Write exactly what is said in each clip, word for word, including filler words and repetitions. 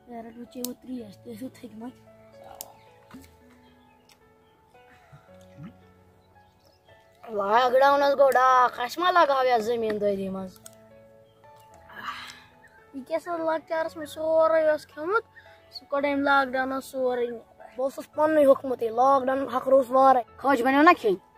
یارٕ، رُچے وۄنۍ ترٛیش، تُہۍ ٲسِو تھٔکمٕتۍ۔ لاک ڈاونس گوٚو ڈاکھ، اَسہِ ما لگاو یَتھ زٔمیٖندٲری منٛز؟ یہِ کیٛاہ سا لۄکچارس منٛز سورُے اوس کھیوٚمُت، سُہ کوٚڑ أمۍ لاک ڈاونس سورُے۔ بہٕ اوسُس پننُے ہوٚکھمُت، یہِ لاک ڈاوُن ہکھرووُس وارے۔ خۄش بنیو نا کھیٚنۍ؟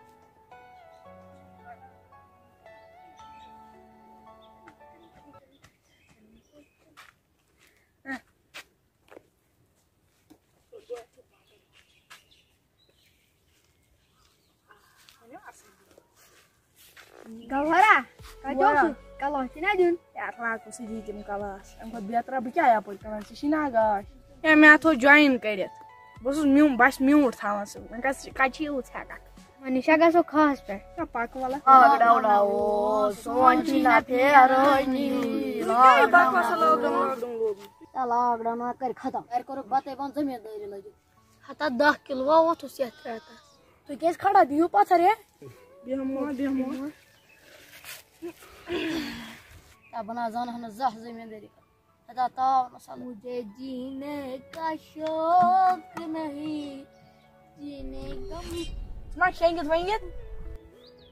گوہرا، کتہِ وارا۔ اوسُکھ؟ کلاس چھُے نا دیُن؟ یار، لاگو سُہ دی تِم کلاس۔ اَمہِ کھۄتہٕ بہترا بہٕ کیٛاہ یپٲرۍ کران؟ ژےٚ چھُے نا گاش؟ ہے، مےٚ تھوٚو join کٔرِتھ۔ بہٕ اوسُس میوٗ-، بس mute تھاوان سُہ۔ وۄنۍ کتھ، کتہِ چھُے یوٗت ہٮ۪کان؟ وۄنۍ نِشا گژھو کھاہس پٮ۪ٹھ۔ نہ، پکھ وَلہٕ۔ لاک ڈاوُن آو، سون چھُے نا پھیرٲنی۔ لاک ڈاوُن آو۔ تہ لاک ڈاوُن ما کر ختم۔ گرِ کوٚرُکھ بتَے بنٛد، زٔمیٖندٲری لٔگِتھ۔ ہتا دَہ کِلوٗ ووتھُس یَتھ رٮ۪تَس۔ تُہۍ کیٛازِ کھڑا؟ بِہِو پَتھر، ہے۔ بیٚہمو، بیٚہمو۔ تا بہٕ نہ زانہٕ ہا نہٕ زانٛہہ زٔمیٖندٲری کَرٕنۍ۔ ہتا تاو نہ سا لوٚگ۔ مجھے جینے کا شوق نہیں، جینے کا ژٕ ما شیٚنگِتھ ویٚنگِتھ؟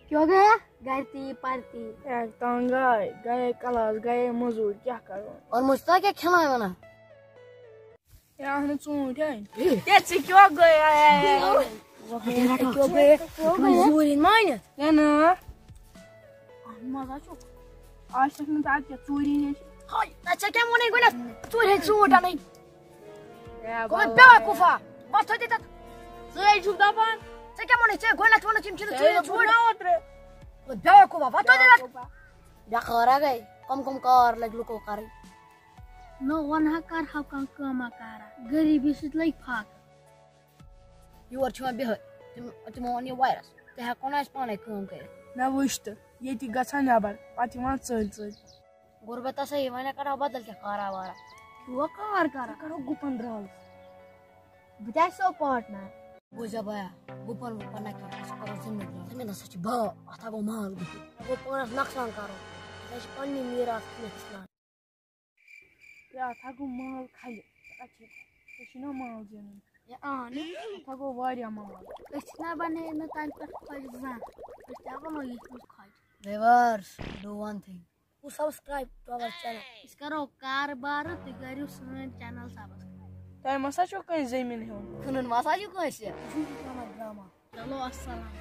کیوں گیا؟ گھر تی پرتی۔ ہے، تنگ آے، گئے کلاس، گئے مزوٗرۍ، کیٛاہ کرو؟ اور مجھتا کیا کھلانا؟ ہے، اہن ژوٗنٛٹھۍ أنۍ۔ ہے، ژٕ کیٛاہ گٔیے؟ ہے، کیٛاہ گٔیے؟ مزوٗرۍ أنۍ مٲنِتھ۔ ہے، نہ۔ اَتھ منٛز ہا چھُ۔ آز چھَکھ نہٕ ژٕ اَدٕ کیٛاہ ژوٗری نِش۔ ہاے، نہ ژےٚ کیٛاہ ووٚنُے گۄڈٕنٮ۪تھ؟ ژوٗرِ ہٕنٛدۍ ژوٗنٛٹھۍ اَنٕنۍ۔ ہے، گوٚو بَلاے۔ بیٛاکھ کُفا۔ وۄتھ تھٲے تَتھ۔ ژٕ ہے چھُکھ دَپان۔ ژےٚ کیٛاہ ووٚنُے؟ ژےٚ گۄڈٕنٮ۪تھ ووٚنُتھ یِم چھِنہٕ ژےٚ ہے ژوٗرِ دوٚپُتھ ژوٗنٛٹھۍ۔ نا اوترٕ۔ گوٚو بیٛاکھ کُفا۔ وۄتھ تھٲے تَتھ۔ بیٛاکھ کُفا۔ بے خٲرا گٔے۔ کم کم کار لگہِ لُکو کرٕنۍ۔ نہ ونہٕ ہا کرہو کانٛہہ کٲما کارا، غریٖبی سۭتۍ لگہِ فاقہٕ۔ یور چھِ یِوان بِہٲرۍ، تِم، تِمو اوٚن یہِ وایرس، تہِ ہٮ۪کو نہٕ أسۍ پانے کٲم کٔرِتھ۔ مےٚ وٕچھ تہٕ ییٚتی گژھان نٮ۪بر، پتہٕ یِوان ژٔلۍ ژٔلۍ۔ غربت ہسا یہِ، وۄنۍ کرو بدل کینٛہہ کارا وارا۔ ہُہ کار کرو۔ کرو گُپن درال۔ بہٕ تہِ آسہٕ سو پارٹنر۔ بوٗزیا بایا، گُپن وُپن نہ کینٛہہ، أسۍ کرو زٔمیٖن درال۔ زٔمیٖن ہسا چھِ باو، اتھ ہا گوٚو مال بِہِتھ۔ گوٚو پانس نۄقصان کرو، أسۍ ہا چھِ پننہِ میٖراث کینٛہہ ہیٚچھناوان۔ ہے، اتھ ہا گوٚو مال کھلہِ۔ ژےٚ کتہِ چھے؟ ژےٚ چھُے نا مال زینُن؟ ہے، اہن۔ اتھ ہا گوٚو واریاہ مال۔ أسۍ چھِنہ بنٲیِتھ نہٕ تَمہِ پٮ۪ٹھ خۄش زانٛہہ۔ أسۍ تہِ ہا بنو ییٚتھۍ منٛز خۄش۔ Viewers, do one thing. Who subscribe to our channel? أسۍ کرو کارٕبار، تُہۍ کٔرِو سٲنۍ channel subscribe۔ تۄہہِ ما سا چھُو کٲنٛسہِ زٔمیٖن ہیوٚن؟ کٕنُن ما سا چھُ کٲنٛسہِ؟ یہِ چھُنہٕ کانٛہہ ڈرامہ۔ چلو، السلام۔